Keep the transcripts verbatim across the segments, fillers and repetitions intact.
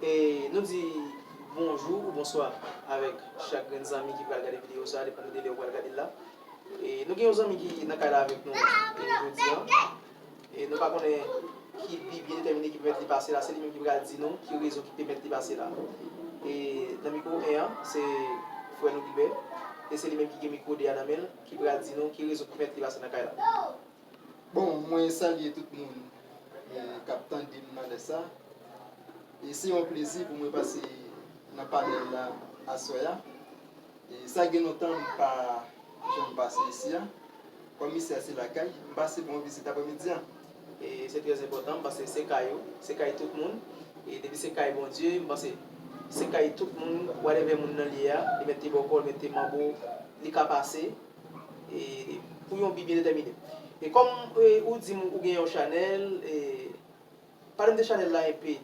E nou di bonjou ou bonswa avèk chak grenn zanmi ki pral gade videyo sa, depann de lè ou pral gade l la. E nou gen yon zanmi ki nan kay la avèk nou e jodi a. E nou pa konnen ki bi byen detèmine ki pèmèt li pase la, se li menm ki pral di nou ki rezon ki pèmèt li pase la. E nan mikwo en an, se frè nou Gilbè, e se li menm ki gen mikwo de a nan men l, ki pral di nou ki rezon ki pèmèt li pase nan kay la. Bon, mwen salye tout moun e, k ap tande m nan lè sa. E se yon plezi pou mwen pase nan panèl la aswè a. E sa gen lontan m pa janm pase isi a. Kòm isi a se lakay, m pase pou yon vizit aprèmidi a. E se trè enpòtan, m panse se kay ou, se kay tout moun. E depi se kay Bondye, m panse se kay tout moun, whatever moun nan li ye a, li mèt te bòkò, li mèt te manbo, li ka pase. E pou yon bi byen detèmine. E kòm e, ou di m ou gen yon chanèl, e, pale m de chanèl la enpe,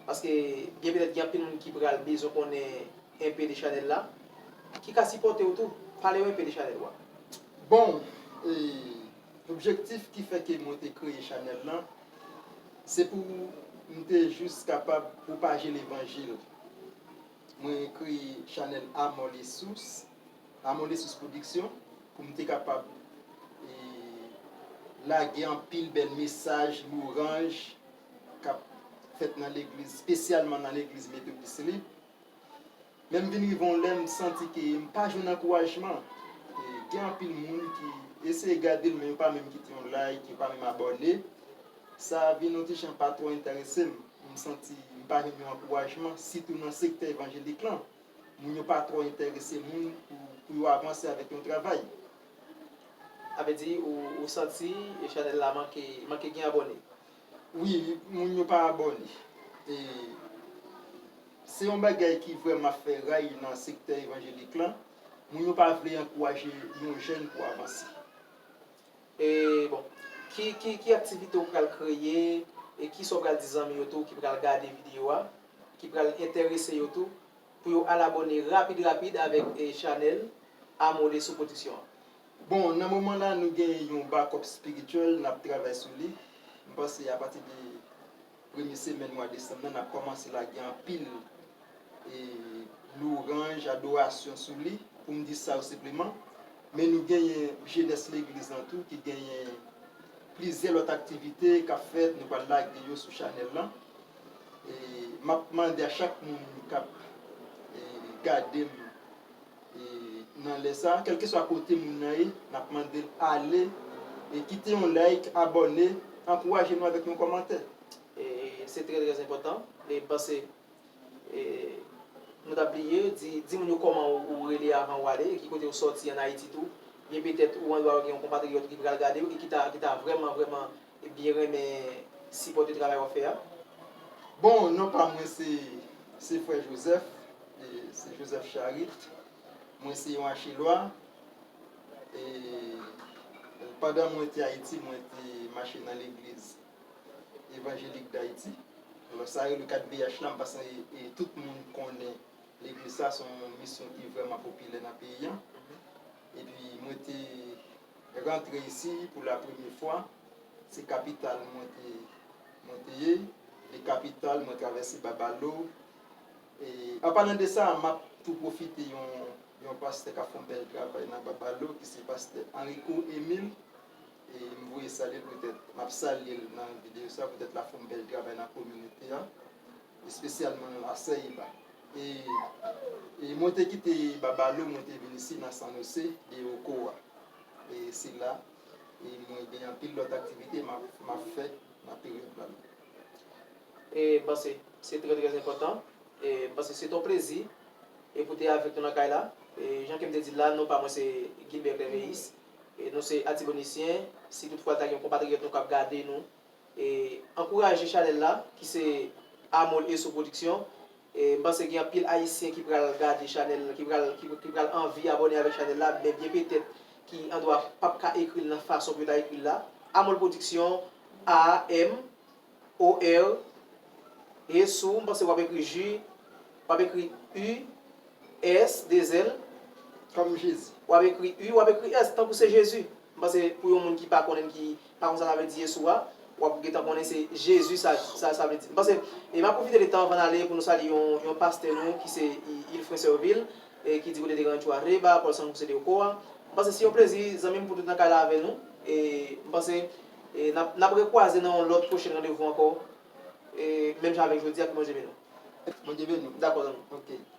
paske byen petèt gen anpil moun ki pral bezwen konnen enpe de chanèl la, ki ka sipòte w tou. Pale yo enpe de chanèl ou a. Bon, e, objektif ki fè ke mwen te kreye chanèl lan, se pou m te jis kapab pwopaje levanjil. Mwen kreye chanèl Amò Lesous, Amò Lesous Pwodiksyon, pou m te kapab e, lage anpil bèl mesaj, louranj k ap fèt nan legliz, espesyalman nan legliz Metodis Lib. Men m vin rive yon lè m santi ke m pa jwenn ankourajman. E, gen anpil moun ki eseye gade l, men yo pa menm kite yon like, yo pa menm abòne. Sa vin yon ti jan pa twò enterese m. M santi m pa jwenn yon ankourajman, sitou nan sektè evanjelik lan. Moun yo pa twò enterese moun pou, pou yo avanse avèk yon travay. A vle di, ou, ou santi chanèl la manke, manke gen abòne? Wi, moun yo pa abòne. E se yon bagay ki vrèman ap fè ray nan sektè evanjelik lan. Moun yo pa vle ankouraje yon jèn pou avanse. E, bon, ki, ki, ki aktivite ou pral kreye, e kisa ou pral di zanmi yo tou ki pral gade videyo a, ki pral enterese yo tou, pou yo al abòne rapid rapid avèk e, chanèl Amò Lesous Pwodiksyon an? Bon, nan moman la, nou gen yon bakòp espirityèl, n ap travay sou li. M panse apati de premye semèn mwa desanm nan, n ap kòmanse lage anpil e, louranj, adorasyon sou li, pou m di sa yo senpleman. Men nou genyen jenès legliz lan tou ki genyen plizyè lòt aktivite k ap fèt, nou pral lage yo sou chanèl lan. E, m ap mande a chak moun k ap e, gade m e, nan lè sa, kèlkeswa kote moun nan ye, n ap mande l ale e kite yon like, abòne, ankouraje nou avèk yon kòmantè. E, se trè, trè enpòtan. E m panse e, nou t ap bliye, di, di moun yo kòman ou, ou rele avan ou ale, e ki kote ou sòti ann Ayiti tou. Byen petèt ou andwa gen yon konpatriyòt ki pral gade w e ki ta, ki ta vrèman, vrèman byen renmen sipòte travay w ap fè a. Bon, non pa mwen se, se frè Joseph, e, se Joseph Charite. Mwen se yon Achelwa. E, pandan mwen te Ayiti, mwen te mache nan legliz Evanjelik Dayiti. Alò, sa rele kat V H la, m panse e, tout moun konnen legliz sa, se yon misyon ki vrèman popilè nan peyi an. Epi mwen te rantre isi pou la premye fwa. Se kapital mwen te, mwen te ye. De kapital, mwen travèse Babalo. E, an palan de sa, m ap tou pwofite yon, yon pastè k ap fè yon bèl travay nan Babalo, ki se pastè Henrico Emile. E m voye salye l poutèt, m ap salye l nan videyo sa, poutèt l ap fè yon bèl travay nan kominote a, espesyalman nan Lasèyiba. E, e mwen te kite Babalo, mwen te vin isi nan San Jose de Ocoa. E se la, e mwen gen anpil lòt aktivite m ap, m ap fè nan peryòd la. E m panse se trè, trè enpòtan. E m panse se t on plezi e pou te avèk nou nan kay la. E jan ke m te di l la, non pa mwen se Gilbert Clerveis. E nou se Atibonisyen. Si toutfwa ta gen yon konpatriyòt nou k ap gade nou, e ankouraje chanèl la, ki se Amol Esso Production. E m panse gen anpil Ayisyen ki pral gade chanèl, ki pral, ki, ki pral anvi abòne avèk chanèl la, men byen petèt ki andwa p ap ka ekri l nan fason pou yo ta ekri l la. Amol Production, A M, O R, Esso, m panse w ap ekri J, w ap ekri U, S, de zèl. Kòm Jezi. W ap ekri U, w ap ekri S, tankou se Jezi. M panse pou yon moun ki pa konnen, ki pa konn sa sa vle di Esso a, w ap gentan konnen se Jezi sa, sa, sa vle di. M panse, e m ap pwofite de tan anvan n ale pou nou salye yon, yon pastè nou ki se I- Ilfren Servil, e ki di kote de Rancho Arriba, Paul San José de Ocoa. M panse se yon plezi, zanmi m, pou tout nan kay la avè nou. E m panse e n ap, n ap rekwaze nan yon lòt pwochen randevou ankò. E menm jan avèk jodi a, ke Bondye beni w. Bondye beni w. Dakò, zanmi. Ok.